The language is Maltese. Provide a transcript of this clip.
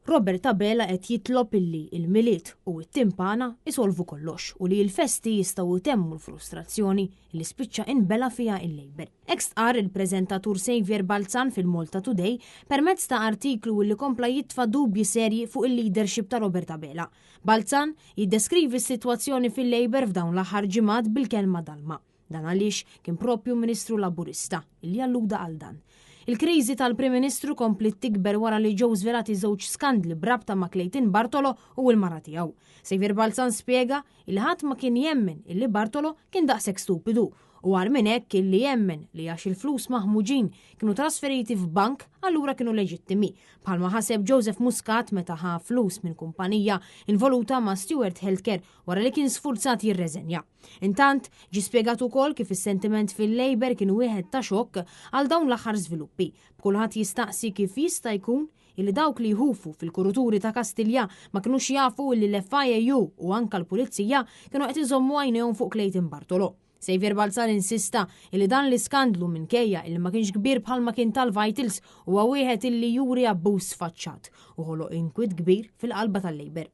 Robert Abela qed jitlob illi il-Milied u t-timpana isolvu kollox u li l-festi jistgħu jtemmu l-frustrazzjoni li spiċċa inbela fiha il-Labour. Hekk stqarr il-preżentatur Saviour Balzan fil-Malta Today permezz ta' artiklu li kompla jitfa' dubji serji fuq il-leadership ta' Robert Abela. Balzan jiddeskrivi s-sitwazzjoni fil-Labour f'dawn l-aħħar ġimgħat bil-kelma dalma. Dan għaliex kien propju Ministru Laburista li alluda għal dan. Il-kriżi tal-Prim Ministru kompliet tikber wara li ġew żvelati żewġ skandli b'rabta ma' Clayton Bartolo u l-mara tiegħu. Saviour Balzan spjega li ħadd ma kien jemmen illi Bartolo kien daqshekk stupidu u agħar minn hekk illi jemmen li għax il-flus maħmuġin kienu trasferiti f'bank allura kienu leġittimi, bħalma ħaseb Joseph Muscat meta ħa flus minn kumpanija involuta ma' Steward Healthcare wara li kien sfurzat jirreżenja. Intant, ġie spjegat ukoll kif is-sentiment fil-Labour kien wieħed ta' xokk għal dawn l-aħħar żviluppi, b'kulħadd jistaqsi kif jista' jkun illi dawk li jħufu fil-kuruturi ta' Kastilja ma kinux jafu illi l-FIAU u anka l-Pulizija kienu qed iżommu għajnejhom fuq Clayton Bartolo. Saviour Balzan insista illi dan l-iskandlu, minkejja illi ma kienx kbir bħalma kien tal-Vitals, huwa wieħed illi juri abbuż sfaċċat u ħoloq inkwiet kbir fil-qalba tal-Labour.